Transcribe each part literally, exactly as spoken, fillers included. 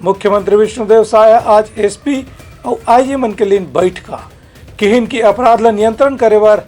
मुख्यमंत्री विष्णुदेव साय ह आज एसपी अउ आईजी मन के लीन बैठका, किहिन कि अपराध ल नियंत्रण करे बर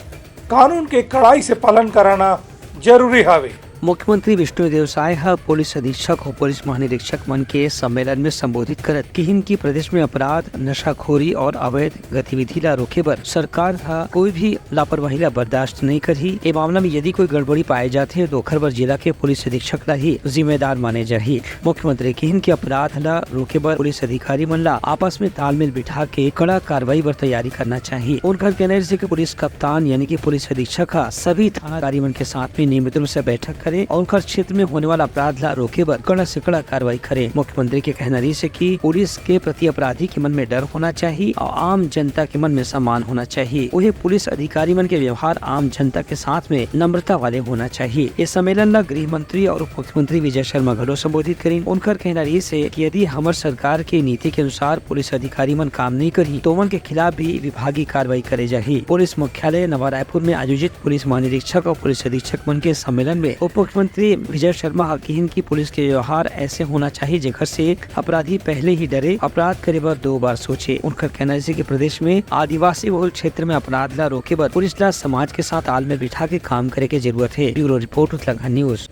कानून के कड़ाई से पालन कराना जरूरी हावे। मुख्यमंत्री विष्णुदेव साय ह पुलिस अधीक्षक अउ पुलिस महानिरीक्षक मन के सम्मेलन में संबोधित करत किहिन कि प्रदेश में अपराध, नशाखोरी और अवैध गतिविधि ला रोके बर सरकार ह कोई भी लापरवाही ला बर्दाश्त नहीं करही। ए मामला में यदि कोई गड़बड़ी पाए जाथे, तो ओखर बर जिला के पुलिस अधीक्षक ला ही जिम्मेदार माने जाही। मुख्यमंत्री किहिन कि अपराध ला रोके बर पुलिस अधिकारी मन ला आपस में तालमेल बिठा के कड़ा कार्रवाई बर तैयारी करना चाहिए। उनकर कहना हे कि पुलिस कप्तान यानी कि पुलिस अधीक्षक ह सभी थाना अधिकारी मन के साथ में नियमित रूप से बैठक करे और उनकर क्षेत्र में होने वाला अपराध ला रोके बर कड़ा से कड़ा कार्रवाई करे। मुख्यमंत्री के कहना रहिस हे कि पुलिस के प्रति अपराधी के मन में डर होना चाहिए और आम जनता के मन में सम्मान होना चाहिए। वही पुलिस अधिकारी मन के व्यवहार आम जनता के साथ में नम्रता वाले होना चाहिए। इस सम्मेलन ला गृह मंत्री और उप मुख्यमंत्री विजय शर्मा घलो संबोधित करिन। उनकर कहना रहिस हे कि यदि हमर सरकार के नीति के अनुसार पुलिस अधिकारी मन काम नहीं करही, तो ओमन के खिलाफ भी विभागीय कार्रवाई करे जाही। पुलिस मुख्यालय नवा रायपुर में आयोजित पुलिस महानिरीक्षक और पुलिस अधीक्षक मन के सम्मेलन में उप मुख्यमंत्री विजय शर्मा ह किहिन कि पुलिस के व्यवहार ऐसे होना चाहिए, जेकर से अपराधी पहले ही डरे, अपराध करे बर दो बार सोचे। उनकर कहना हे कि प्रदेश में आदिवासी बहुल क्षेत्र में अपराध ला रोके बर पुलिस ला समाज के साथ तालमेल बिठा के काम करे के जरूरत हे। ब्यूरो रिपोर्ट, उतलाघाट न्यूज।